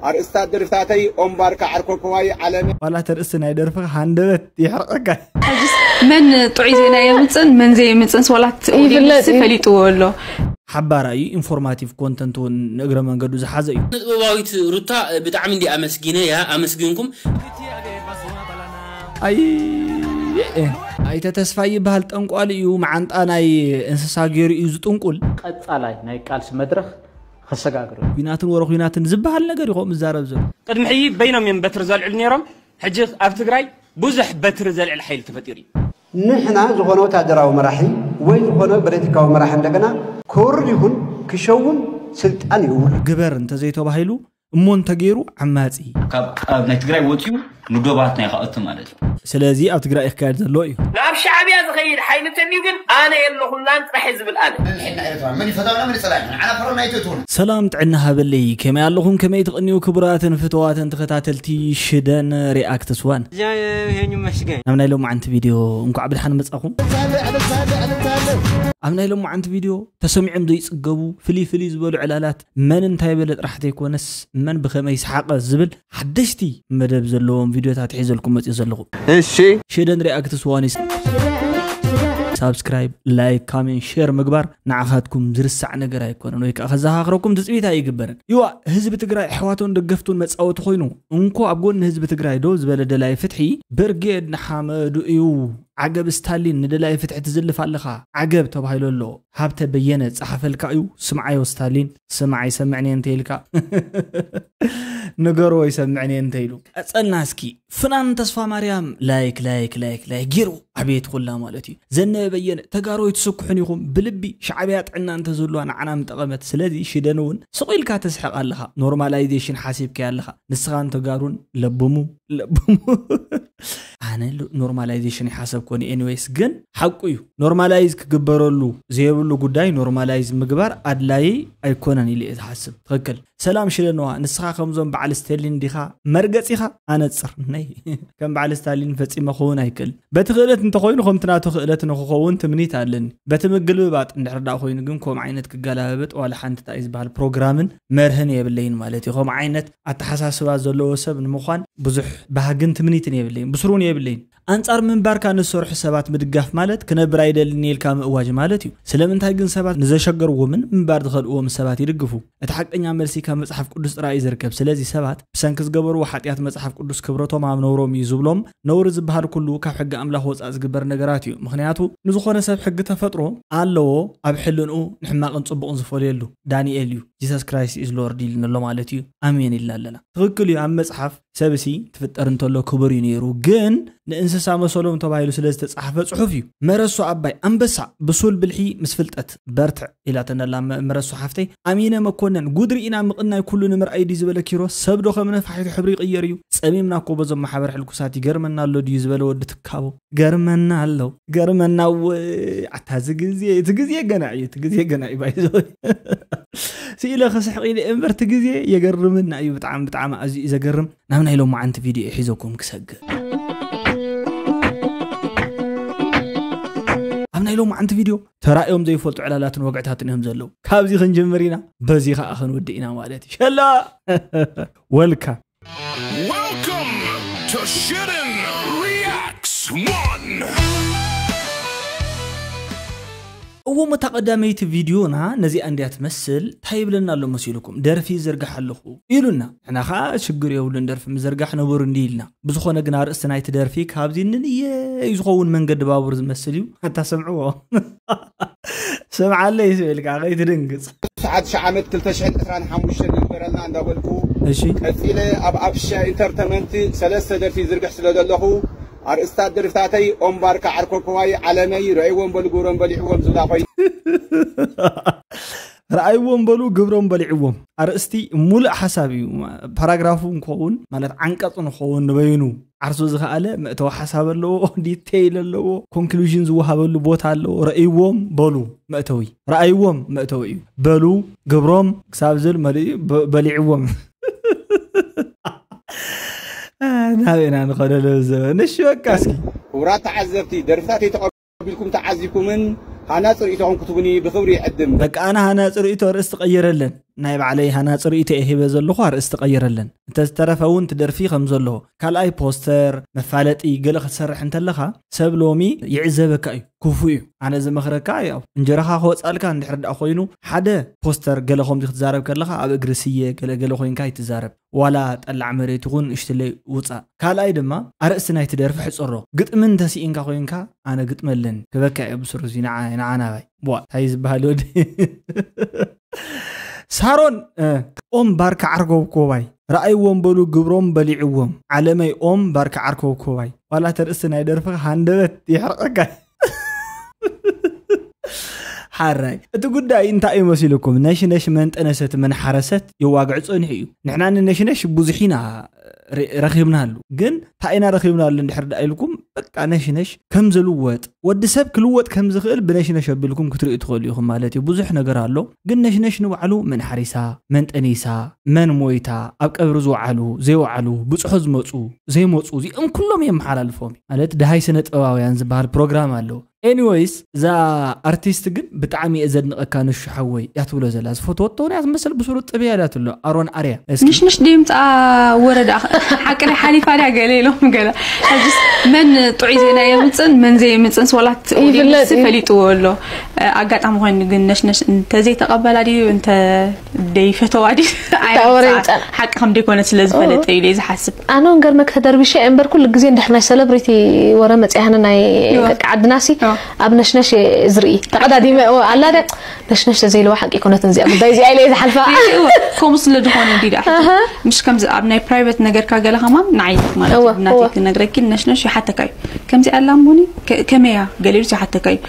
ኣርእስታት ደርፍታተይ ኦምባርካ ዓርከኮዋይ ዓለመ። ዋላ ተርእስቲ ናይ ደርፍኻ ሃንደበት ይሕርቀካ። መን ጥዑይ ዜና የምፅን መን ዘየምፅን ስዋላት ይፍለጥ ኦዲየንስ እዩ። ፈሊጥዎ ኣሎ። ሓባራዩ ኢንፎርማቲቭ ኮንተንት እውን ንእግረ መንገዱ ዝሓዘ እዩ። ጥበባዊት ሩታ ብጣዕሚ እንዲ ኣመስጊነ ያ ኣመስግንኩም። ኣይ ኣይተ ተስፋ ይበሃል ጠንቋል እዩ። መዓንጣ ናይ እንስሳ ገይሩ እዩ ዝጥንቁል። ቀጻላይ ናይ ቃልሲ መድረኽ ከሰጋግር እዩ። ኲናትን ወረ ኲናትን ዝበሃል ነገር ይኸም ዝዛረብ ዘሎ። ቅድሚ ሕጂ በይኖም እዮም በትሪ ዘልዕሉ ነይሮም። ሕጂ ኣብ ትግራይ ብዙሕ በትሪ ዘልዕል ሓይሊ ተፈጢሩ እዩ። ንሕና ዝኾነ ወታደራዊ መራሒ ወይ ዝኾነ ፖለቲካዊ መራሒ እንደገና ክወርድ ይኹን ክሸውም ስልጣን ይውር ግበር እንተዘይተባሂሉ እሞ እንተገይሩ ዓማፂ። ካብ ኣብ ናይ ትግራይ ወፂኡ ንዶባትና ይኸእቱ ማለት እዩ። ስለዚ ኣብ ትግራይ ክካየድ ዘለዎ እዩ። ናብ ሻዕብያ ዝኸይድ ሓይሊ እንተልዩ ግን ኣነ የለኹላን ጥራሕ እየ ዝብል ኣነ። ንሕና ኤርትራ መን ይፈታውና መን ይጸላእና ንዓና ፈረና ኣይትእትውና። ሰላም ጥዕና ሃበለይ፣ ከመይ ኣለኹም? ከመይ ትቕንዩ ክቡራትን ፍትዋትን ተኸታተልቲ ሽደን ሪኣክትስ ዋን? ጃ ይሄን ይመስገን። ኣብ ናይ ሎማዓንቲ ቪድዮ እንኳዕ ብድሓን መጻኹም። ኣብ ናይ ሎማዓንቲ ቪድዮ ተሰሚዖም ዘይጽገቡ ፍልይ ፍልይ ዝበሉ ዕላላት፣ መን እንታይ በለ ጥራሕ ዘይኮነስ መን ብኸመይ ሰሓቐ ዝብል ሓደሽቲ መደብ ዘለዎም ቪድዮታት ሒዘልኩም መጽእ ዘለኹ። እሺ። ሽደን ሪኣክትስ ዋን ሳብስክራይብ፣ ላይክ፣ ካሜንት፣ ሼር ምግባር ንዓኻትኩም ዝርሳዕ ነገር ኣይኮነን፣ ወይ ከዓ ከዘኻኽረኩም ትፅቢት ኣይግበርን። ይዋ ህዝቢ ትግራይ ኣሕዋቶን ደገፍቱን መፃወቲ ኮይኑ እንኮ ኣብ ጎኒ ህዝቢ ትግራይ ዶ ዝበለ ደላይ ፍትሒ ብርጌድ ንሓመዱ እዩ። ዓገብ ስታሊን ንደላይ ፍትሒ ትዝልፍ ኣለኻ ዓገብ ተባሂሉ ኣሎ። ሃብተ በየነ ጸሓፈልካ እዩ። ስምዓዮ ስታሊን ስምዓ ይሰምዕኒ እንተ ኢልካ ንገሮ ይሰምዕኒ እንተ ኢሉ። ቀጸልና እስኪ ፍናን ተስፋ ማርያም ላይክ ላይክ ላይክ ላይክ ጌሩ ኣቤት ኩላ ማለት እዩ። ዘነበ በየነ ተጋሩ ኣይትስክሑን ኢኹም ብልቢ ሻዕብያ ጥዕና እንተዝህልዋ ንዓና ምጠቐመት። ስለዚ ሽደን እውን ስቕ ኢልካ ተስሕቕ ኣለኻ። ኖርማላይዜሽን ሓሲብካዮ ኣለኻ ንስኻን ተጋሩን ለብሙ ለብሙ። ኣነ ኖርማላይዜሽን ይሓሰብ ኮነ ኤኒዌይስ ግን ሓቁ እዩ። ኖርማላይዝ ክግበረሉ ዘይብሉ ጉዳይ ኖርማላይዝ ምግባር ኣድላዪ ኣይኮነን ኢለ እየ ዝሓስብ። ትኽክል። ሰላም ሽለንዋ፣ ንስኻ ከምዞም በዓል ስቴሊን ዲኻ መርገጺኻ ኣነጽር ነይ ከም በዓል ስታሊን ፈጺመ ክኸውን ኣይክእል። በቲ ክእለት እንተኾይኑ ከምቲ ናቱ ክእለት ንክኸውን ትምኒት ኣለኒ። በቲ ምግልብባጥ እንድሕር ደኣ ኮይኑ ግን ከምኡ ዓይነት ክገላበጥ ዋላ ሓንቲ እንታይ ዝበሃል ፕሮግራምን መርህን የብለይን ማለት እዩ። ከምኡ ዓይነት ኣተሓሳስባ ዘለዎ ሰብ ንምዃን ብዙሕ ባህግን ትምኒትን የብለይን፣ ብስሩን የብለይን። ኣንጻር ምንባርካ ንዝሰርሑ ሰባት ምድጋፍ ማለት ክነብር ኣይደልን ኢልካ ምእዋጅ ማለት እዩ። ስለምንታይ ግን ሰባት ንዘሸገርዎምን ምንባር ዝኸልእዎም ሰባት ይድግፉ? እቲ ሓቀኛ መልሲ ካብ መጽሓፍ ቅዱስ ጥራይ እዩ ዝርከብ። ስለዚ ሰባት ብሰንኪ ዝገበርዎ ሓጢኣት መጽሓፍ ቅዱስ ክብረቶም ኣብ ነውሮም እዩ ዝብሎም። ነውሪ ዝበሃል ኩሉ ካብ ሕጊ ኣምላኽ ወጻእ ዝግበር ነገራት እዩ። ምኽንያቱ ንዝኾነ ሰብ ሕጊ ተፈጥሮ ኣለዎ፣ ኣብ ሕልንኡ ንሕማቕን ጽቡቕን ዝፈልየሉ። ዳንኤል እዩ። Jesus Christ is Lord ኢልኒ ኣሎ ማለት እዩ። ኣሜን ኢልና ኣለና። ትኽክል እዩ። ኣብ መጽሓፍ ሰብሲ ትፍጠር እንተሎ ክቡር እዩ ነይሩ፣ ግን ንእንስሳ መሰሎም ተባሂሉ ስለ ዝተጻሕፈ ጽሑፍ እዩ። መረሱ ኣባይ ኣንበሳ ብሱል ብልሒ ምስ ፍልጠት በርትዕ ኢላተና ኣላ መ- መረሱ ሓፍተይ። ኣሚነ መኮነን ጉድ ርኢና ምቕናይ ኩሉ ንምርኣይ ድዩ ዝበለ ኪሮስ? ሰብ ዶ ከም ነፋሒቶ ሕብሪ ይቕየር እዩ? ጸሚምና እኮ በዞም ማሕበር ሕልኩሳት ይገርመና ኣሎ ድዩ ዝበለ ወዲ ትካቦ? ገርመና ኣሎ ገርመና። ኣታ እዚ ግዜ እቲ ግዜ ገና እዩ፣ እቲ ግዜ ገና እዩ። ባይዞ ስኢለ ክስሕቕ ኢለ እምበር እቲ ግዜ የገርመና እዩ። ብጣዕሚ ብጣዕሚ ኣዝዩ እዩ ዘገርም። ናብ ናይ ሎማዓንቲ ቪድዮ ሒዘኩም ክሰግር። ኣብ ናይ ሎማዓንቲ ቪድዮ ተራእዮም ዘይፈልጡ ዕላላትን ወግዕታትን እዮም ዘለዉ። ካብዚ ክንጅምር ኢና፣ በዚ ከዓ ክንውድእ ኢና ማለት እዩ። ሸላ ወልካ Welcome to Shooting Reacts One. እዎም እታ ቀዳመይቲ ቪድዮና ነዚኣ እንድያ ትመስል። እንታይ ይብለና ኣሎ መሲልኩም? ደርፊ ይዝርግሕ ኣለኹ ኢሉና። ንሕና ከዓ ሽግር የብሉን ደርፊ ምዝርጋሕ ንቡር እንዲ ኢልና። ብዝኾነ ግን ኣርእስቲ ናይቲ ደርፊ ካብዚ ንንየይ ዝኸውን መንገዲ ባቡር ዝመስል እዩ። ኣታ ሰምዕዎ ሰምዓለይ ስብልካ ከይትድንግፅ። ሓድሽ ዓመት ክልተ ሽሕን ዕስራን ሓሙሽተን ይግበረልና እንዳበልኩ እሺ ቀፂለ ኣብ ኣብሻ ኢንተርተመንት ሰለስተ ደርፊ ዝርግሕ ስለ ዘለኹ ኣርእስታት ደርፍታተይ ኦምባርካ ዓርከኮዋይ ዓለመይ ረእይዎም በሉ ግብሮም በሊዕዎም ዝብላ ኮይኑ ረኣይዎም በሉ ግብሮም በሊዕዎም። ኣርእስቲ ሙሉእ ሓሳብ እዩ። ፓራግራፉ እንከውን ማለት ዓንቀፅ ንኸውን ንበይኑ ዓርሱ ዝኸኣለ መእተዊ ሓሳብ ኣለዎ፣ ዲቴይል ኣለዎ፣ ኮንክሉዥን ዝወሃበሉ ቦታ ኣለዎ። ረእይዎም በሉ መእተዊ ረኣይዎም መእተዊ እዩ። በሉ ግብሮም ክሳብ ዝብል መሊኡ በ- በሊዕዎም። ናበይና ንኸደሎ ዘበን እሺ በቃ እስኪ ክቡራት ተዓዘብቲ ደርፍታተይ ተቐቢልኩም ተዓዚብኩምን ሃናፂ ርእይቶኹም ክትቡኒ ብኽብሪ ይዕድም። በቃ ኣነ ሃናፂ ርእይቶ ርእስ ትቐይረለን። ናይ ባዕለይ ሃናፂ ርእይቶ እየ ሂበ ዘለኹ፣ ኣርእስቲ ቀይረለን። እንተዝተረፈ እውን ትደርፊ ከም ዘለዎ ካልኣይ ፖስተር መፋለጢ ገለ ክትሰርሕ እንተለኻ ሰብ ሎሚ ይዕዘበካ እዩ፣ ክፉ እዩ። ኣነ ዝመኽረካ ያው እንጀራኻ ክወፃልካ እንድሕር ደኣ ኮይኑ ሓደ ፖስተር ገለ ከምዚ ክትዛረብ ከለኻ ኣብ እግሪ ስየ ገለገለ ኮይንካ ይትዛረብ። ዋላ ጠላዕ መሬት ይኹን እሽትለይ ውፃእ። ካልኣይ ድማ ኣርእስቲ ናይ ትደርፊ ሕፅሮ። ግጥሚ እንተስኢንካ ኮይንካ ኣነ ግጥመለን ክበካ እየ ብስሩ እዚ ንዓ ንዓ ናባይ። ቧ እንታይ ዝበሃል ወዲ ሳሮን ኦም ባርካ ዓርኮብኮባይ ረኣይዎም በሉ ግብሮም በሊዕዎም ዓለመይ ኦም ባርካ ዓርኮብኮባይ ዋላ ተርእስቲ ናይ ደርፍኻ ሃንደበት ይሕርቀካ። ሓራይ እቲ ጉዳይ እንታይ እዩ መሲልኩም? ነሽነሽ መንጠነሰት መንሓረሰት የዋግዕ ጸኒሑ እዩ። ንሕና ንነሽነሽ ብዙሕ ኢና ረኺብናሉ፣ ግን እንታይ ኢና ረኺብናሉ እንድሕር ደኣ ኢልኩም በቃ ነሽነሽ ከም ዝልወጥ ወዲ ሰብ ክልወጥ ከም ዝኽእል ብነሽነሽ ኣቢልኩም ክትርእዩ ትኽእሉ ኢኹም ማለት እዩ። ብዙሕ ነገር ኣሎ፣ ግን ነሽነሽ ንባዕሉ መን ሓሪሳ፣ መን ጠኒሳ፣ መን ሞይታ፣ ኣብ ቀብሪ ዝወዓሉ ዘይወዓሉ፣ ብፅሖ ዝመፁ ዘይመፁ እዚኦም ኩሎም የመሓላልፎም ማለት ድሃይ ስነ ጥበባውያን ዝበሃል ፕሮግራም ኣለዉ። ኤኒወይስ እዛ ኣርቲስት ግን ብጣዕሚ እየ ዘድንቐካ ንሹ ሓወይ እያ ትብሎ ዘላ። ዝፈትወቶ እውን እያ ትመስል ብስሩ ጥብያ ኢላ ትብሎ ኣሮን ኣርያ። እስኪ ንሽንሽ ድምፃ ወረዳ ሓቂ ናይ ሓሊፋ ድያ ገለ ኢሎም ገለ ሕጅስ መን ጥዑይ ዜና የምፅን መን ዘየምፅን ስዋላት ይፍለጥ ኦዲየንስ እዩ። ፈሊጥዎ ኣሎ። ኣጋጣሚ ኮይኑ ግን ነሽነሽ እንተዘይተቐበላ ድዩ እንተ ደይፈተዋ ድዩ? ታወረ ይምፃእ። ሓቂ ከም ደይኮነ ስለ ዝፈለጠ እዩ ኢለ ዝሓስብ። ኣነ እውን ገርመክ ተደርቢሸ እየ እምበር ኩሉ ግዜ እንድሕር ናይ ሰለብሪቲ ወረ መፅያህኒ ናይ እዋ። ደቂ ዓድና ሲ እዋ። ኣብ ነሽነሽ እየ ዝርኢ ተቐዳዲመ እዎ ኣላ ደ ነሽነሽ ተዘይለዋ ሓቂ ይኮነትን እዚኣ ጉዳይ እዚኣ ኢለ እየ ዝሓልፋ። ከምኡ ስለ ዝኾነ እንዲ ደኣ ሕጂ ኣሃ። ምሽ ከምዚ ኣብ ናይ ፕራይቨት ነገርካ ገለ ከማን ንዓይ ማለት እዋ፣ እዩ ናተይ እዋ። ክነግረኪ ነሽነሽ ይሓተካ እዩ ከምዚ ኣላ እሞኒ ከ- ከመይ እያ ገለ ኢሉስ ይሓተካ እዩ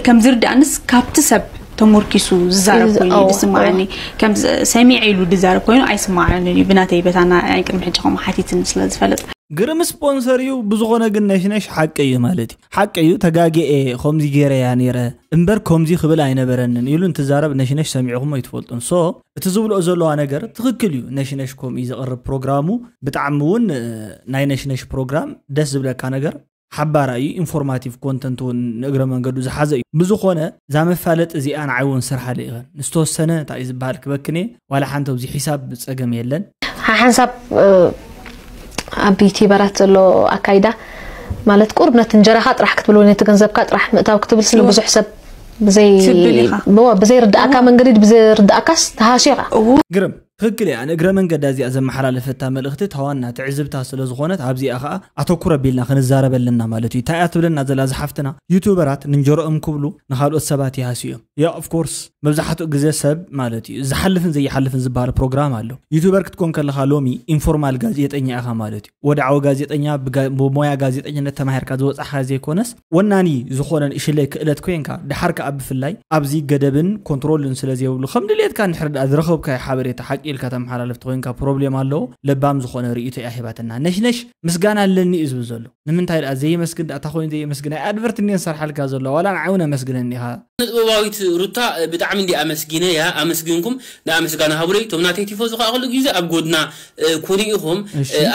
ከም ዝርዳእንስ ካብቲ ሰብ ተሞርኪሱ ዝዛረብ እዩ ኮይኑ ዝ- እዩ ኣዎ፣ ዝስማዓኒ ኣዎ። ከም ዝ- ሰሚዐ ኢሉ ዝዛረብ ኮይኑ ኣይስማዓንን እዩ ብናተይ በታና ናይ ቅድሚ ሕጂ ከምኡ ሓቲትኒ ስለ ዝፈለጥ ግርም ስፖንሰር እዩ ብዝኾነ ግን ነሽነሽ ሓቂ እዩ ማለት እዩ ሓቂ እዩ ተጋጊኤ ከምዚ ገይረ እያ ነይረ እምበር ከምዚ ክብል ኣይነበረንን ኢሉ እንትዛረብ ነሽነሽ ሰሚዕኹሞ ኣይትፈልጡን so እቲ ዝብልኦ ዘለዋ ነገር ትኽክል እዩ ነሽነሽ ከምኡ እዩ ዘቕርብ ፕሮግራሙ ብጣዕሚ እውን እ፣ ናይ ነሽነሽ ፕሮግራም ደስ ዝብለካ ነገር ሓባራ እዩ ኢንፎርማቲቭ ኮንተንት እውን ንእግረ መንገዱ ዝሓዘ እዩ ብዝኾነ እዛ መፋለጥ እዚኣ ንዓይ እውን ስርሓለ ይኽእል ንዝተወሰነ እንታይ እዩ ዝበሃል ክበክን እየ ዋላ ሓንቲ ኣብዚ ሒሳብ ጸገም የለን ሓሓንሳብ ኣብ ዩቲበራት ዘሎ ኣካይዳ ማለት ቁርብ ነቲ እንጀራኻ ጥራሕ ክትብል ወይ ነቲ ገንዘብካ ጥራሕ ምእታው ክትብል ስለ ብዙሕ ሰብ ብዘይ ትብል ኢኻ። ብዎ- ብዘይርዳእካ መንገዲ ብዘይርዳእካስ ተሃስዮ ኢኻ እዉ ግርም ትኽክል እያ ንእግረ መንገዳ እዚኣ ዘመሓላለፈታ መልእኽቲ ታዋና ትዕዝብታ ስለ ዝኾነት ኣብዚኣ ኸዓ ኣተኩር ኣቢልና ክንዛረብ ኣለና ማለት እዩ እንታይ እያ ትብለና ዘላ ዝሓፍትና ዩቱበራት ንእንጀርኦም ክብሉ ንኻልኦት ሰባት ይሃስዩ እዮም ያ ኦፍኮርስ መብዛሕትኡ ግዜ ሰብ ማለት እዩ ዝሓልፍን ዘይሓልፍን ዝበሃል ፕሮግራም ኣሎ ዩቱበር ክትኮን ከለኻ ሎሚ ኢንፎርማል ጋዜጠኛ ኢኻ ማለት እዩ ወድዓዊ ጋዜጠኛ ብሞያ ጋዜጠኝነት ተማሂርካ ዝወፃኻ ዘይኮነስ ወናኒ ዝኾነ ንእሽለይ ክእለት ኮይንካ ድሓር ከዓ ብፍላይ ኣብዚ ገደብን ኮንትሮልን ስለ ዘይብሉ ከም ድልየትካ እንድሕር ደኣ ዝረኸብካዮ ሓበሬታ ሓቂ ኢልካ ተመሓላልፍ ተኮይንካ ፕሮብሌም ኣለዎ ለባም ዝኾነ ርእይቶ እያ ሂባትና ነሽነሽ ምስጋና ኣለኒ እዩ ዝብል ዘሎ ንምንታይ ደኣ ዘየመስግን ደኣ እታ ኮይኑ ዘየመስግን ኣይ ኣድቨርት እኒኦ ዝሰርሓልካ ዘሎ ዋላ ንዓይ እውን ኣመስግነኒ ኢኻ ንጥበባዊት ሩታ ብጣዕሚ እንዲ ኣመስጊነ ያ ኣመስግንኩም ንኣ ምስጋና ሃቡለይ እቶም ናተይ ቲፎ ዝኸኣ ኩሉ ግዜ ኣብ ጎድና ኩኑ ኢኹም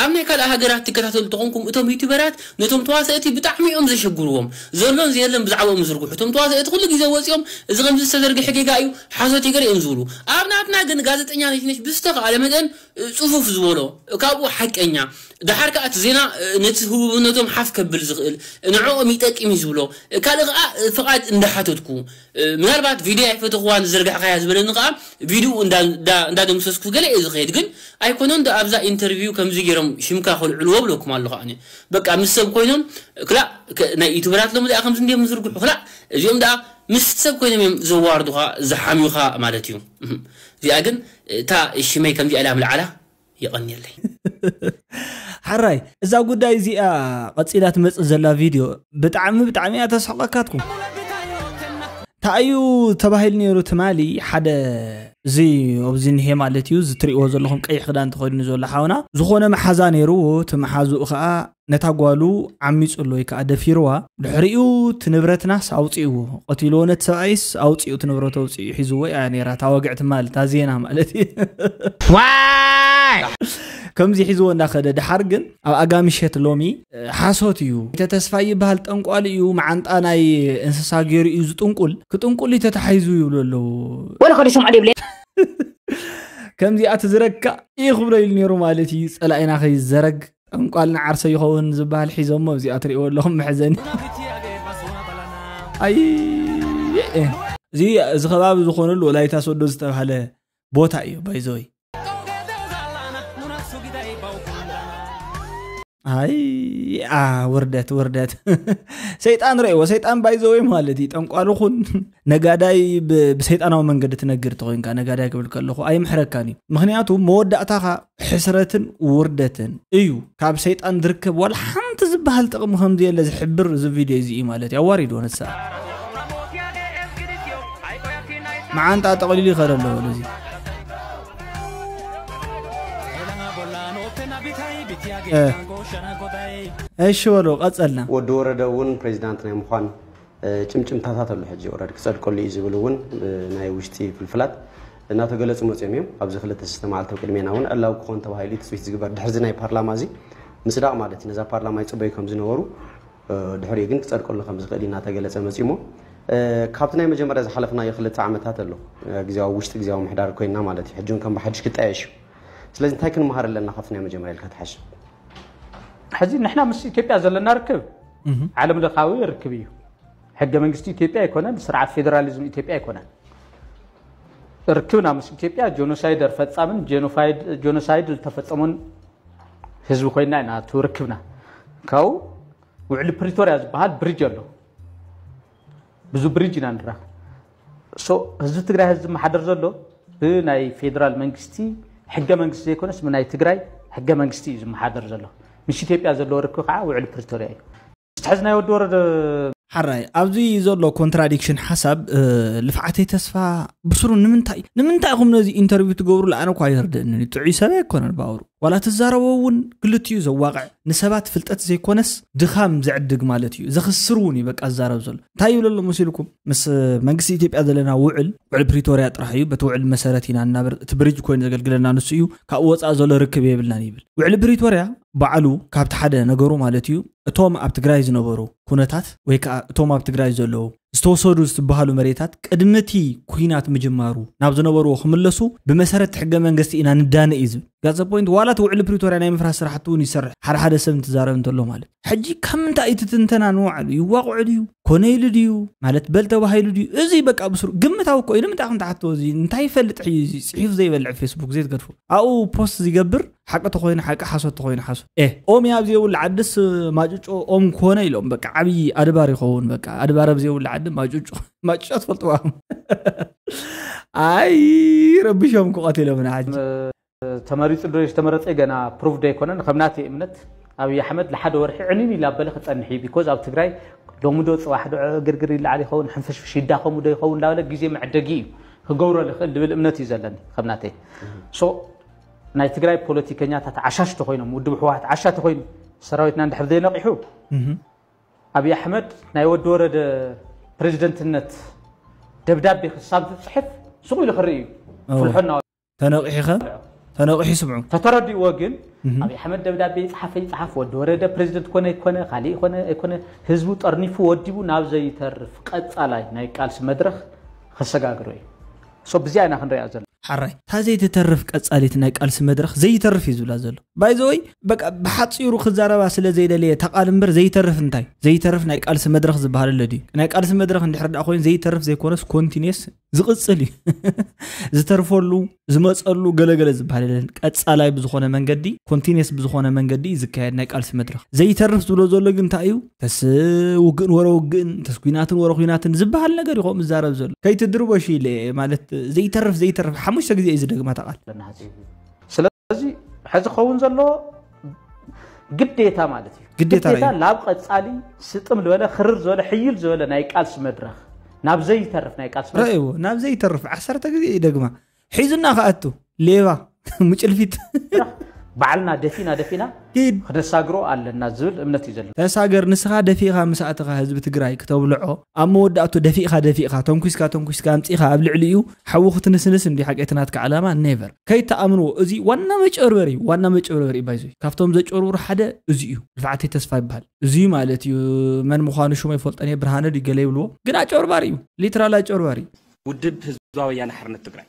ኣብ ናይ ካልእ ሃገራት ትከታተሉ ተኾንኩም እቶም ዩቱበራት ነቶም ተዋሰእቲ ብጣዕሚ እዮም ዘሸግርዎም ዘሎን ዘየለን ብዛዕባኦም ዝዝርግሑ እቶም ተዋሰእቲ ኩሉ ግዜ ወፂኦም እዚ ከምዚ ዝተዘርግሐ ጌጋ እዩ ሓሶት ይገር እዮም ዝብሉ ኣብ ናትና ግን ጋዜጠኛ ነሽነሽ ብዝተኸኣለ መጠን ፅፉፍ ዝበሎ ካብኡ ሓቀኛ ደሓር ከዓ እቲ ዜና ነቲ ህቡብነቶም ሓፍ ከብል ዝኽእል ንዕኦም ይጠቅም እዩ ዝብሎ ካልእ ከዓ ፍቓድ እንዳሓተትኩ ምናልባት ቪድዮ ኣይፈተኽዋን ዝዘርጋሕካያ ዝበለኒ ከዓ ቪድዮ እንዳደምሰስኩ ገለ እየ ዝኸየድ ግን ኣይኮነን ዶ ኣብዛ ኢንተርቪው ከምዚ ገይሮም ሽምካ ከልዕልዎ ብለኩም ኣለኹ ኣነ በቃ ምስ ሰብ ኮይኖም ክላእ ናይ ዩቱበራት ሎም ዚኣ ከምዚ እንዲዮም ዝርግሑ ክላእ እዚኦም ደኣ ምስ ሰብ ኮይኖም እዮም ዘዋርዱኻ ዝሓምዩኻ ማለት እዩ እዚኣ ግን እታ ሽመይ ከምዚኣ ኢላ ምልዓላ የቐንየለይ ሓራይ እዛ ጉዳይ እዚኣ ቀፂላ ትመፅእ ዘላ ቪድዮ ብጣዕሚ ብጣዕሚ እያ ተስሕቐካትኩም ታእዩ ተባሂሉ ነይሩ ትማሊ ሓደ እዚ ኣብዚ ንሄ ማለት እዩ ዝትሪእዎ ዘለኹም ቀይሕ ክዳን ተኸዲኑ ዘሎ ሓውና ዝኾነ መሓዛ ነይሩ እቲ መሓዝኡ ከዓ ነታ ጓሉ ዓሚፁ ኣሎ ወይ ከዓ ደፊርዋ ድሕሪኡ እቲ ንብረትናስ ኣውፅእዎ ቀቲልዎ ነቲ ሰብኣይስ ኣውፅኡ እቲ ንብረት ኣውፅኡ ሒዝዎ እያ ነይራ እታ ወግዕቲ ማለት እታ ዜና ማለት እዩ ዋይ ከምዚ ሒዝዎ እንዳኸደ ድሓር ግን ኣብ ኣጋ ምሸት ሎሚ ሓሶት እዩ ተተስፋ ይበሃል ጠንቋል እዩ መዓንጣ ናይ እንስሳ ገይሩ እዩ ዝጥንቁል ክጥንቁል እዩ ተታሒዙ ይብሉ ኣለዉ ወላ ከደ ሰምዖ ደብለ ከምዚኣ ትዝረግ ከኣ ይኽብሎ ኢሉ ነይሩ ማለት እዩ። ጸላኢና ከይዘረግ ጠንቋል ንዓርሰ ይኸውን ዝበሃል ሒዞሞ እዚኣ ትርእይዎ ኣለኹም መሕዘኒ። ኣይ እዚ እዚ ከባቢ ዝኾነሉ ወላይታ ሶዶ ዝተባሃለ ቦታ እዩ ባይዘወይ። ኣይ ኣ ውርደት ውርደት ሰይጣን ረእዎ። ሰይጣን ባይዘወይ ማለት እዩ። ጠንቋሉ ኹን ነጋዳይ ብ- ብሰይጣናዊ መንገዲ ትነግር ተኾይንካ ነጋዳይ ክብል ከለኹ ኣይምሕረካን እዩ። ምክንያቱ መወዳእታኻ ሕስረትን ውርደትን እዩ። ካብ ሰይጣን ዝርከብ ዋላ ሓንቲ ዝበሃል ጥቕሚ ከምዘየለ ዝሕብር እዚ ቪድዮ እዚ እዩ ማለት እዩ። ኣዋሪድዎ ንሳ መዓንጣ ጠቕሊሉ ይኸደ ኣለዎ እዚ እሺ በሉ ቀጸልና። ወዲ ወረደ እውን ፕሬዚዳንት ናይ ምዃን ጭምጭምታታት ኣሎ ሕጂ ኦረድ ክፀድቀሉ እዩ ዝብል እውን ናይ ውሽጢ ፍልፍላት እናተገለፁ መፅኦም እዮም። ኣብዚ ክልተ ሰለስተ መዓልቲ ኣብ ቅድሜና እውን ዕላዊ ክኾን ተባሂሉ እዩ ትፅቢት ዝግበር ድሕርዚ ናይ ፓርላማ እዚ ምፅዳቕ ማለት እዩ። ነዛ ፓርላማ ይፅበዩ ከም ዝነበሩ ድሕሪኡ ግን ክፀድቀሉ ከም ዝኽእል እዩ እናተገለፀ መፅኡ እሞ ካብቲ ናይ መጀመርያ ዝሓለፍናዮ ክልተ ዓመታት ኣሎ ግዜያዊ ውሽጢ ግዜያዊ ምሕዳር ኮይንና ማለት እዩ። ሕጂ እውን ከም ብሓድሽ ክጣየሽ እዩ። ስለዚ እንታይ ክንመሃር ኣለና ካብቲ ናይ መጀመርያ ኢልካ ትሓስብ? ሕዚ ንሕና ምስ ኢትዮጵያ ዘለና ርክብ ዓለም ለኻዊ ርክብ እዩ። ሕገ መንግስቲ ኢትዮጵያ ኣይኮነን፣ ስርዓት ፌደራሊዝም ኢትዮጵያ ኣይኮነን። ርክብና ምስ ኢትዮጵያ ጆኖሳይደር ፈፃምን ጆኖሳይድ ዝተፈፀሞን ህዝቢ ኮይና ኢና እቲ ርክብና። ካብኡ ውዕሊ ፕሪቶርያ ዝበሃል ብሪጅ ኣሎ። ብዙ ብሪጅ ኢና ንራኸብ። ሶ ህዝቢ ትግራይ ህዝቢ ዝመሓደር ዘሎ ብናይ ፌደራል መንግስቲ ሕገ መንግስቲ ዘይኮነስ ብናይ ትግራይ ሕገ መንግስቲ እዩ ዝመሓደር ዘሎ። ምስ ኢትዮጵያ ዘለዎ ርክብ ከዓ ውዕሊ ፕሪቶርያ እዩ። ዝተሐዝናዮ ወዲ ወረደ ሓራይ ኣብዚ ዘሎ ኮንትራዲክሽን ሓሳብ ልፍዓተይ ተስፋ ብስሩ ንምንታይ ንምንታይ ኢኹም ነዚ ኢንተርቪው ትገብሩ? ኣነ እኳ ይርድእኒ ጥዑይ ሰብ ኣይኮነን ባውሩ ዋላ ትዛረቦ እውን ክልቲኡ ዘዋቕዕ ንሰባት ፍልጠት ዘይኮነስ ድኻም ዘዕድግ ማለት እዩ። ዘኽስር እውን እዩ በቃ ዝዛረብ ዘሎ። እንታይ ይብሎ ኣሎ መሲልኩም? ምስ መንግስቲ ኢትዮጵያ ዘለና ውዕል ውዕል ፕሪቶርያ ጥራሕ እዩ። በቲ ውዕል መሰረት ኢና እናበር እቲ ብሪጅ ኮይኑ ዘገልግለና ንሱ እዩ። ካብኡ ወፃእ ዘሎ ርክብ የብልናን ይብል። ውዕል ፕሪቶርያ ባዕሉ ካብቲ ሓደ ነገሩ ማለት እዩ እቶም ኣብ ትግራይ ዝነበሩ ኩነታት ወይ ከዓ እቶም ኣብ ትግራይ ዘለዉ ዝተወሰዱ ዝበሃሉ መሬታት ቅድሚ እቲ ኩናት ምጅማሩ ናብ ዝነበርዎ ክምለሱ ብመሰረት ሕገ መንግስቲ ኢና ንዳነ እዩ ዝብል። ጋዘ ፖይንት ዋላ እቲ ውዕሊ ፕሪቶርያ ናይ ምፍራስ ስራሕቲ እውን ይሰርሕ ሓደ ሓደ ሰብ እንትዛረብ እንተሎ ማለት ሕጂ ካብ ምንታይ እቲ ትንተና ንባዕሉ ይዋቕዑ ድዩ ኮነ ኢሉ ድዩ ማለት በል ተባሂሉ ድዩ? እዚ በቃ ብስሩ ግምታዊ እኮ እዩ። ንምንታይ ከም ትሓትዎ እዚ እንታይ ይፈልጥ ሕዩ እዚ ፅሒፍ ዘይበልዕ ፌስቡክ ዘይትገድፎ ኣብኡ ፖስት ዝገብር ሓቂ ተኮይኑ ሓቂ ሓሶት ተኮይኑ ሓሶት እ ኦም ኣብ ዘይብሉ ዓድስ ማጭጮ ኦም ኮነ ኢሎም በቃ ዓብዪ ኣድባር ይኸውን በቃ ኣድባር ኣብ ዘይብሉ ዓዲ ማጭጮ ማጭጮ ትፈልጥዋ ኣይ ረቢሾም ክቐትሎምና ሕጂ ተመሪፁ ዶ ዝተመረፀ ገና ፕሩቭ ዶ ኣይኮነን። ከም ናተይ እምነት ኣብይ ኣሕመድ ንሓደ ወርሒ ዕንን ኢላ በለ ክፀንሕ እዩ። ቢኮዝ ኣብ ትግራይ ሎሚ ዶ ፅባሕ ዶ ግርግር ይለዓል ይኸውን ሕንፍሽፍሽ ይዳኸሙ ዶ ይኸውን እንዳበለ ግዜ መዕደጊ እዩ ክገብሮ ዝኽእል ዝብል እምነት እዩ ዘለኒ ከም ናተይ። ሶ ናይ ትግራይ ፖለቲከኛታት ዓሻሽ ተኮይኖም ውድብ ህወሓት ዓሻ ተኮይኑ ሰራዊትና እንድሕር ዘይነቂሑ ኣብይ ኣሕመድ ናይ ወዲ ወረደ ፕሬዚደንትነት ደብዳቤ ክሳብ ዝፅሕፍ ስቑ ኢሉ ክርኢ እዩ ፍልሖና ተነቂሑ ከ ተነቂሑ ስምዑ ተተረዲእዎ ግን ኣብይ ኣሕመድ ደብዳቤ ይፅሓፈ ይፅሓፍ ወዲ ወረደ ፕሬዚደንት ኮነ ይኮነ ካሊእ ኮነ ኣይኮነ ህዝቡ ጠርኒፉ ወዲቡ ናብ ዘይተርፍ ቀፃላይ ናይ ቃልሲ መድረክ ከሰጋግሮ እዩ። ሶ ብዚኣ ኢና ክንሪኣ ዘሎ። ሓራይ እታ ዘይትተርፍ ቀፃሊት ናይ ቃልሲ መድረክ ዘይተርፍ እዩ ዝብላ ዘሎ ባይዘወይ በቃ ብሓፂሩ ክዛረባ ስለ ዘይደለየ እታ ቃል እምበር ዘይተርፍ እንታይ ዘይተርፍ ናይ ቃልሲ መድረክ ዝበሃል ኣሎ ድዩ? ናይ ቃልሲ መድረክ እንድሕር ዳ ኮይኑ ዘይተርፍ ዘይኮነስ ኮንቲኒየስ ዝቕፅል እዩ ዝተርፈሉ ዝመፀሉ ገለገለ ዝበሃል የለን። ቀፃላይ ብዝኾነ መንገዲ ኮንቲኒየስ ብዝኾነ መንገዲ እዩ ዝካየድ ናይ ቃልሲ መድረክ። ዘይተርፍ ዝብሎ ዘሎ ግን እንታይ እዩ? ተስ ውግእን ወረ ውግእን ተስ ኩናትን ወረ ኩናትን ዝበሃል ነገር እዩ ከምኡ ዝዛረብ ዘሎ። ከይትድርበሹ ኢለ እየ ማለት ዘይተርፍ ዘይተርፍ ሓሙሽተ ግዜ እዩ ዝደግማ እታ ቃል። ስለዚ ሕዚ ክኸውን ዘሎ ግዴታ ማለት እዩ ግዴታ ላብ ቀፃሊ ስጥም ዝበለ ክርር ዝበለ ሕይል ዝበለ ናይ ቃልሲ መድረክ ናብ ዘይተርፍ ናይ ቃልሲ ረእዎ ናብ ዘይተርፍ ዓሰርተ ግዜ ይደግማ ሒዙና ከኣቱ ሌባ ምጭልፊት ባዕልና ደፊና ደፊና ኪድ ክነሳግሮ ኣለና ዝብል እምነት እዩ ዘሎ። ተሳገር ንስኻ ደፊእኻ ምስ ኣተኻ ህዝቢ ትግራይ ክተብልዖ ኣብ መወዳእቱ ደፊእኻ ደፊእኻ ተንኩስካ ተንኩስካ ኣምፂእኻ ኣብ ልዕሊኡ ሓዊ ክትንስንስ እንዲ ሓቂ እቲ ናትካ ዓላማ ኔቨር ከይተኣምንዎ እዚ ዋና መጨርበሪ ዋና መጨርበሪ ባይዞ ካብቶም ዘጨርብሩ ሓደ እዚ እዩ። ልፍዓተይ ተስፋ ይበሃል። እዚ ማለት እዩ መን ምዃኑ ሽሙ ይፈልጠን እየ ብርሃነ ድዩ ገለ ይብልዎ ግን ኣጨርባሪ እዩ። ሊትራል ኣጨርባሪ እዩ። ውድብ ህዝባዊ ወያነ ሓርነት ትግራይ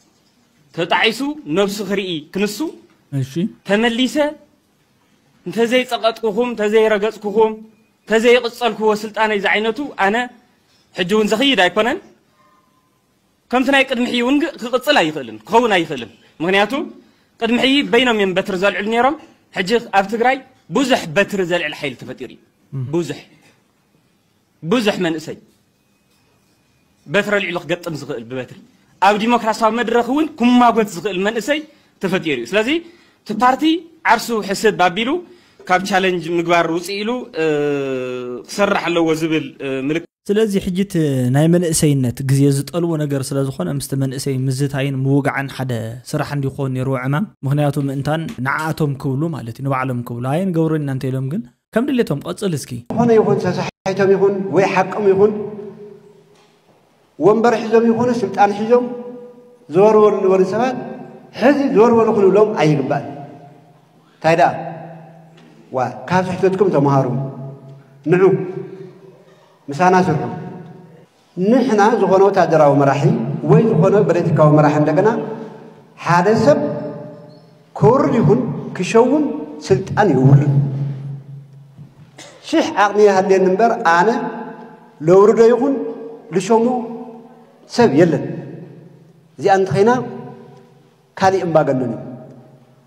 ተጣዒሱ ነብሱ ክርኢ ክንሱ እሺ ተመሊሰ እንተዘይጸቐጥኩኹም፣ ተዘይረገጽኩኹም፣ ተዘይቕጸልኩዎ ስልጣነይ ዝዓይነቱ ኣነ ሕጂ እውን ዘኽይድ ኣይኮነን። ከምቲ ናይ ቅድሚ ሕጂ እውን ግ- ክቕጽል ኣይኽእልን፣ ክኸውን ኣይኽእልን። ምኽንያቱ ቅድሚ ሕጂ በይኖም እዮም በትሪ ዘልዕሉ ነይሮም። ሕጂ ኣብ ትግራይ ብዙሕ በትሪ ዘልዕል ሓይሊ ተፈጢሩ እዩ። ብዙሕ ብዙሕ መንእሰይ በትሪ ኣልዒሉ ክገጥም ዝኽእል ብበትሪ ኣብ ዲሞክራሲያዊ መድረኽ እውን ክማጎት ዝኽእል መንእሰይ ተፈጢሩ እዩ። ስለዚ እቲ ፓርቲ ዓርሱ ሕስብ ኣቢሉ ካብ ቻለንጅ ምግባር ውፅእ ኢሉ እ፣ ክሰርሕ ኣለዎ ዝብል እ፣ ምልክት ስለዚ ሕጂ እቲ ናይ መንእሰይነት ግዜ ዝጠልቦ ነገር ስለ ዝኾነ ምስቲ መንእሰይ ምዝታይን ምውጋዕን ሓደ ስራሕ እንዲኾን ነይርዎ ዕማም። ምኽንያቱ ምእንታን ንዓኣቶም ክብሉ ማለት እዩ፣ ንባዕሎም ክብሉ ኣይንገብሮን ኢና እንተ ኢሎም ግን ከም ድሌቶም ቀጽል እስኪ። ዝኾነ ይኹን ሰሳሒቶም ይኹን ወይ ሓቆም ይኹን ወንበር ሒዞም ይኹኑ ስልጣን ሒዞም ዝወርወሉ ዝበሉ ሰባት ሕዚ ዝወርወሉ ክንብሎም ኣይግባእን። እንታይ ደኣ ዋ ካብ ስሕተትኩም ተምሃሩ፣ ንዑ ምሳና ስርሑ። ንሕና ዝኾነ ወታደራዊ መራሒ ወይ ዝኾነ ፖለቲካዊ መራሒ እንደገና ሓደ ሰብ ክወርድ ይኹን ክሸውም ስልጣን የብሉን። ሽሕ ዓቕሚ ይሃልየኒ እምበር ኣነ ለውርዶ ይኹን ልሸሞ ሰብ የለን። እዚኣ እንተኸይና ካሊእ እምባገነን እዩ።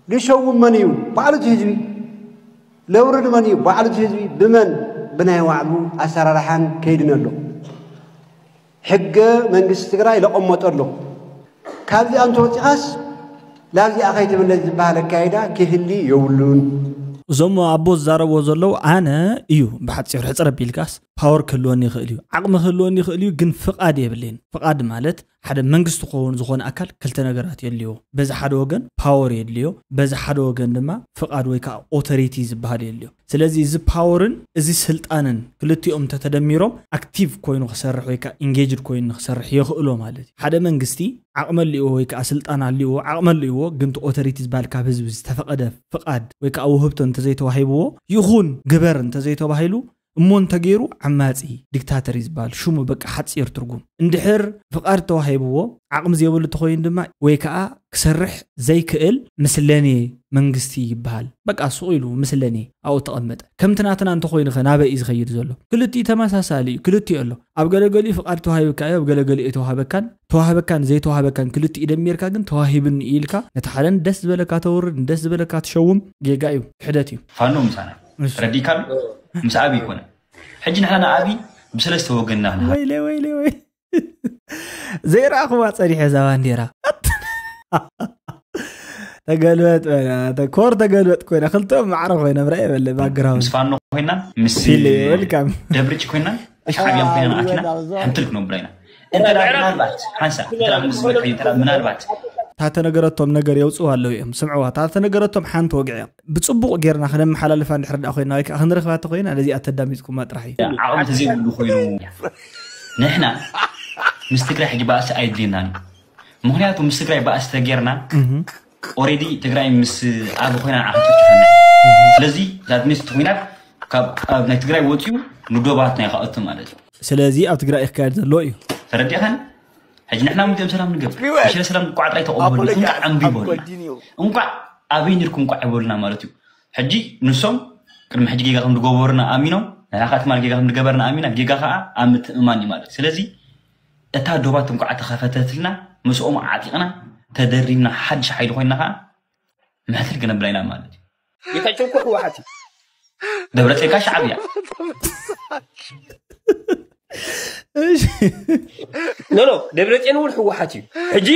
ልሸውም መን እዩ? ባዕሉ እቲ ህዝቢ። ለውርድ መን እዩ? ባዕሉ እቲ ህዝቢ። ብመን? ብናይ ባዕሉ ኣሰራርሓን ከይድን ኣሎ። ሕገ መንግስቲ ትግራይ ለቐመጦ ኣሎ። ካብዚኣ እንተወፂኻስ ላብዚኣ ከይትምለስ ዝበሃል ኣካይዳ ክህሊ የብሉን። እዞም ኣቦ ዝዛረብዎ ዘለዉ ኣነ እዩ ብሓፂሩ ሕፅር ኣቢልካስ ፓወር ክህልወኒ ይኽእል እዩ፣ ዓቕሚ ክህልወኒ ይኽእል እዩ፣ ግን ፍቓድ የብለይን። ፍቓድ ማለት ሓደ መንግስቲ ክኸውን ዝኾነ ኣካል ክልተ ነገራት የድልዮ። በዚ ሓደ ወገን ፓወር የድልዮ፣ በዚ ሓደ ወገን ድማ ፍቓድ ወይ ከዓ ኦቶሪቲ ዝበሃል የድልዮ። ስለዚ እዚ ፓወርን እዚ ስልጣንን ክልቲኦም እንተተደሚሮም ኣክቲቭ ኮይኑ ክሰርሕ ወይ ከዓ ኢንጌጅድ ኮይኑ ንክሰርሕ የኽእሎ ማለት እዩ። ሓደ መንግስቲ ዓቕሚ ኣልዎ ወይ ከዓ ስልጣን ኣልዎ ዓቕሚ ኣልዎ ግን እቲ ኦቶሪቲ ዝበሃል ካብ ህዝቢ ዝተፈቐደ ፍቓድ ወይ ከዓ ውህብቶ እንተዘይተዋሂብዎ ይኹን ግበር እንተዘይተባሂሉ እሞ እንተገይሩ ዓማፂ ዲክታተር እዩ ዝበሃል ሽሙ በቃ ሓፂር ትርጉም። እንድሕር ፍቓድ ተዋሂብዎ ዓቕሚ ዘይብሉ ተኮይኑ ድማ ወይ ከዓ ክሰርሕ ዘይክእል ምስለኔ መንግስቲ ይበሃል። በቃ ሱቕ ኢሉ ምስለኔ ኣብኡ ተቐመጠ። ከምቲ ናትና እንተኮይኑ ኸ ናበይ እዩ ዝኸይድ ዘሎ? ክልቲኡ ተመሳሳሊ እዩ። ክልቲኡ ኣሎ። ኣብ ገለገሊኡ ፍቓድ ተዋሂብካ እዩ፣ ኣብ ገለገሊኡ ኣይተዋሃበካን። ተዋሃበካን ዘይተዋሃበካን ክልቲኡ ደሚርካ ግን ተዋሂብኒ እዩ ኢልካ ነቲ ሓደ ንደስ ዝበለካ ተውርድ ንደስ ዝበለካ ትሸውም ጌጋ እዩ፣ ክሕደት እዩ። ፋኖ ምሳና እሺ። ተረዲእካ ኣሎ? ምስ ኣብይ ይኮነ። ሕጂ ንሕና ንኣብይ ብሰለስተ ወገንና ክንሃ ወይለ ወይለ ወይ ዘይረኣኹዋ ጸኒሐ እዛ ባንዴራ ተገልበጥ በላ፣ ተ- ኮር ተገልበጥ ኮይና ክልተኦም ማዕረ ኮይኖም ረአ በለ ባክግራውንድ ምስ ፋኖ ኮይና ምስ ፊል ዌልካም ደብርጭ ኮይና ሻዕብያን ኮይና ኣቲና ሓንትል ክነብራ ኢና። እንተ ደኣ ምናልባት ሓንሳ እንተ ደኣ ምስ ዝበልካዮ እንተ ደኣ ምናልባት እታ ተነገረቶም ነገር የውፅኡ ኣለዉ እዮም። ስምዕዋ፣ እታ ተነገረቶም ሓንቲ ወግዒ እያ። ብፅቡቕ ጌርና ክነመሓላልፋ እንድሕር ደኣ ኮይና ወይ ከዓ ክንረኽባ እንተኮይና ነዚኣ ተዳሚፅኩማ ጥራሕ እዩ። ዓቕሚ ተዘይብሉ ኮይኑ ንሕና ምስ ትግራይ ሕጂ ባእሲ ኣይድልየናን እዩ። ምኽንያቱ ምስ ትግራይ ባእሲ ተጌርና ኦሬዲ ትግራይ ምስ ኣብ ኮይና ንዓኻ ጨፍጭፈና። ስለዚ ዛት ሚንስ እቲ ኩናት ካብ ኣብ ናይ ትግራይ ወፂኡ ንዶባትና እዩ ክኣቱ ማለት እዩ። ስለዚ ኣብ ትግራይ ክካየድ ዘለዎ እዩ። ተረዲእኻን? ሕጂ ንሕና ምንድዮም ሰላም ንገብር? ሽረ ሰላም እንኳዕ ጥራይ ተቐበሉ። እንኳዕ ኣንቢቦልና። እንኳዕ ኣበይ ነርኩም እንኳዕ ይበሉና ማለት እዩ። ሕጂ ንሶም ቅድሚ ሕጂ ጌጋ ከም ዝገበሩና ኣሚኖም ንሕና ከዓ ትማል ጌጋ ከም ዝገበርና ኣሚና ጌጋ ከዓ ኣብ ምትእምማን እዩ ማለት እዩ። ስለዚ እታ ዶባት እንኳዕ ተኸፈተትልና ምስኦም ዓጢቕና ተደሪብና ሓድሽ ሓይሊ ኮይንና ከዓ መሕተል ክነብላ ኢና ማለት እዩ። ጌታቸው እኮ ህወሓት እዩ። ደብረፅዮን ከዓ ሻዕብያ። ኖ ኖ ደብረፅዮን እውን ህወሓት እዩ። ሕጂ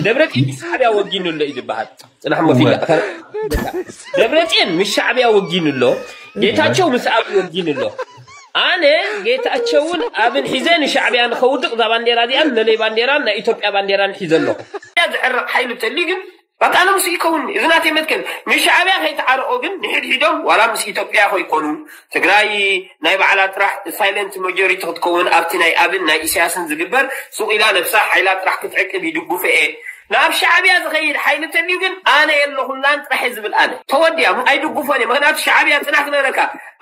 ደብረፅዮን ምስ ሻዕብያ ወጊኑ ኣሎ እዩ ዝበሃል። ፅናሕ ሞፊዳ ደብረፅዮን ምስ ሻዕብያ ወጊኑ ኣሎ። ጌታቸው ምስ ኣብይ ወጊኑ ኣሎ። ኣነ ጌታቸውን ኣብን ሒዘ ንሻዕብያ ንኸውድቕ እዛ ባንዴራ እዚኣን ነለይ ባንዴራን ናይ ኢትዮጵያ ባንዴራን ሒዘ ኣለኹ። ዝዕረቕ ሓይሊ ተልዩ ግን ባቃ ኣነ ምስ ይከውን እዚ ናተይ መትከል ንሻዕብያ ከይተዓረቆ ግን ንሕድሕዶም ዋላ ምስ ኢትዮጵያ ከይኮኑ ትግራይ ናይ ባዕላ ጥራሕ ሳይለንት ማጆሪቲ ክትከውን ኣብቲ ናይ ኣብን ናይ ኢሳያስን ዝግበር ሱቅ ኢላ ነብሳ ሓይላ ጥራሕ ክትዕቅብ ይድጉፈ እየ። ናብ ሻዕብያ ዝኸይድ ሓይሊ ተልዩ ግን ኣነ የለኹላን ጥራሕ እየ ዝብል። ኣነ ተወዲያ ኣይድጉፎን እየ። ምክንያቱ ሻዕብያ ፅናሕ ክነግረካ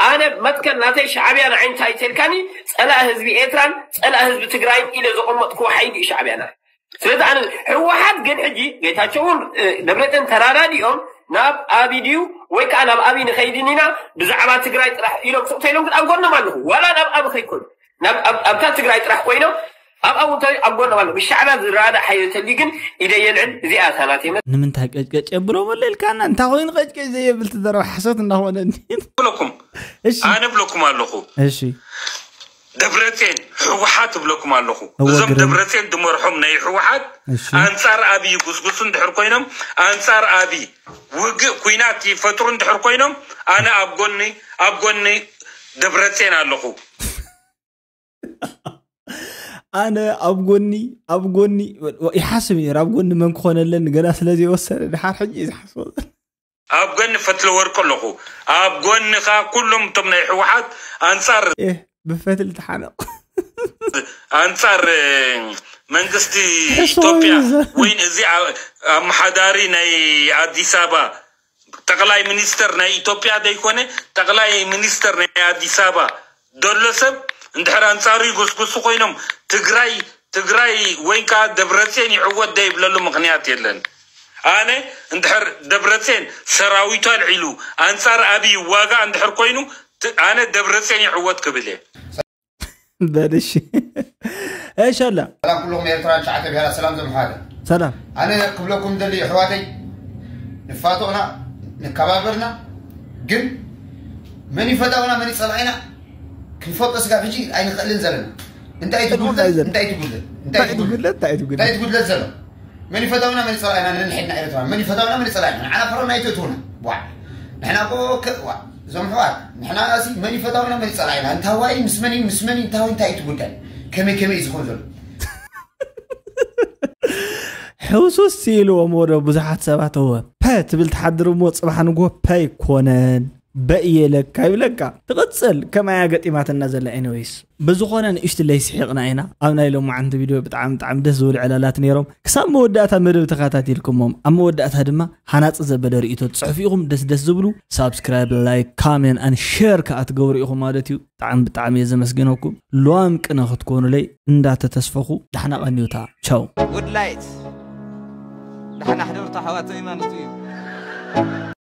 ኣነ መትከል ናተይ ሻዕብያ ንዓይ እንታይ ተልካኒ ፀላእ ህዝቢ ኤርትራን ፀላእ ህዝቢ ትግራይን ኢለ ዘቐመጥክዎ ሓይሊ እዩ ሻዕብያ ናይ ስለዚ ኣነ ህወሓት ግን ሕጂ ጌታቸውን ደብረፅዮን ተራዳዲኦም ናብ ኣብይ ድዩ ወይ ከዓ ናብ ኣብይ ንኸይድን ኢና ብዛዕባ ትግራይ ጥራሕ ኢሎም ስቕተ ኢሎም ግን ኣብ ጎኖም ኣለኹ። ዋላ ናብ ኣብ ከይኮኑ ኣብታ ትግራይ ጥራሕ ኮይኖም ኣብ ኣውንታዊ ኣብ ጎኖም ኣለኹ። ብሻዕብያ ዝረዳእ ሓይሊ ተልዩ ግን ኢደ የልዕል። እዚኣ እታ ናተይ። ንምንታይ ቀጭቀጭ የብሎም ኣሎ ኢልካና? እንታይ ኮይኑ ቀጭቀጭ ዘየብል ትዘረብ ሓሶት እንዳኾነ ብለኩም እሺ ኣነ ብለኩም ኣለኹ። እሺ ደብረፅዮን ህወሓት እብለኩም ኣለኹ። እወ፣ እዞም ግርም። ደብረፅዮን ድመርሖም ናይ ህወሓት እሺ ኣንፃር ኣብይ ይጉስጉሱ እንድሕር ኮይኖም ኣንፃር ኣብይ ውግእ ኩናት ይፈጥሩ እንድሕር ኮይኖም ኣነ ኣብ ጎኒ ኣብ ጎኒ ደብረፅዮን ኣለኹ። ኣነ ኣብ ጎኒ ኣብ ጎኒ ይሓስብ ነይሩ ኣብ ጎኒ መን ክኾነለን ገና ስለዘይወሰነ ድሓር ሕጂ እዩ ዝሓስቦ። ኣብ ጎኒ ፈትለወርቅ ኣለኹ። ኣብ ጎኒ ከዓ ኩሎም እቶም ናይ ህወሓት ኣንፃር ኤህ ብፈትሊ ተሓነቕ። ኣንፃር መንግስቲ ሕሶ ኢትዮጵያ ይዘ- ወይ እዚ ኣመሓዳሪ ናይ ኣዲስ ኣበባ ጠቅላይ ሚኒስተር ናይ ኢትዮጵያ ዘይኮነ ጠቅላይ ሚኒስተር ናይ ኣዲስ ኣበባ ደሎ ሰብ እንድሕር ኣንፃሩ ይጎስጎሱ ኮይኖም ትግራይ ትግራይ ወይ ከዓ ደብረፅዮን ይዕወት ዘይብለሉ ምክንያት የለን። ኣነ እንድሕር ደብረፅዮን ሰራዊቱ ኣልዒሉ ኣንፃር ኣብይ ይዋጋእ እንድሕር ኮይኑ ት- ኣነ ደብረፅዮን ይዕወት ክብል እየ። በል እሺ እሺ ኣላ ሰላም ኩልኹም ኤርትራን ሸዓተ ብሄራት ሰላም ዘምሓደ ሰላም ኣነ ክብለኩም ደሊ ኣሕዋተይ ንፋቶና ንከባበርና ግን መን ይፈታውና መን ይፀላኢና ክንፈልጦ ስጋብ ሕጂ ኣይንኽእልን ዘለና እንታይ እዩ እቲ ጉድለት እንታይ እዩ እቲ ጉድለት እንታይ እዩ እቲ ጉድለት እንታይ እዩ እቲ ጉድለት ዘሎ መን ይፈታውና መን ይፀላኢና ንንሕድና ኤርትራ መን ይፈታውና መን ይፀላኢና ንዓና ፈረና ኣይትእትውና ዋ ንሕና እኮ ከ- ዋ እዞም ኣሕዋት ንሕና ሲ መን ይፈታውና መን ይፀላኢና እንታዋይ ምስ መን እዩ ምስ መን እዩ እንታዋይ እንታይ እዩ እቲ ጉዳይ ከመይ ከመይ እዩ ዝኾን ዘሎ ሕውሱስ ኢልዎም ወደ ብዙሓት ሰባት እወ ፐ ትብል ትሓድር እሞ ፅባሕ ንግሆ ፐ ይኮነን በእየለካ ይብለካ ትቕፅል ከማያ ገጢማትና ዘላ ኤኒወይስ ብዝኾነ ንእሽትለይ ስሒቕና ኢና ኣብ ናይ ሎማዓንቲ ቪድዮ ብጣዕሚ ብጣዕሚ ደስ ዝብሉ ዕላላት ነይሮም ክሳብ መወዳእታ መደብ ተኸታቲልኩሞም ኣብ መወዳእታ ድማ ሃናፂ ዘበለ ርእቶ ትፅሕፉ ኢኹም ደስ ደስ ዝብሉ ሳብስክራይብ ላይክ ካሜን ኣን ሸር ከዓ ትገብሩ ኢኹም ማለት እዩ ብጣዕሚ ብጣዕሚ እየ ዘመስግነኩም ልዋም ቅነ ክትኮኑለይ እንዳተተስፈኹ ዳሕና ቀንዩታ ቻው ጉድ ላይት ዳሕና ሕደርቱ ኣሕዋተይ ማለት እዩ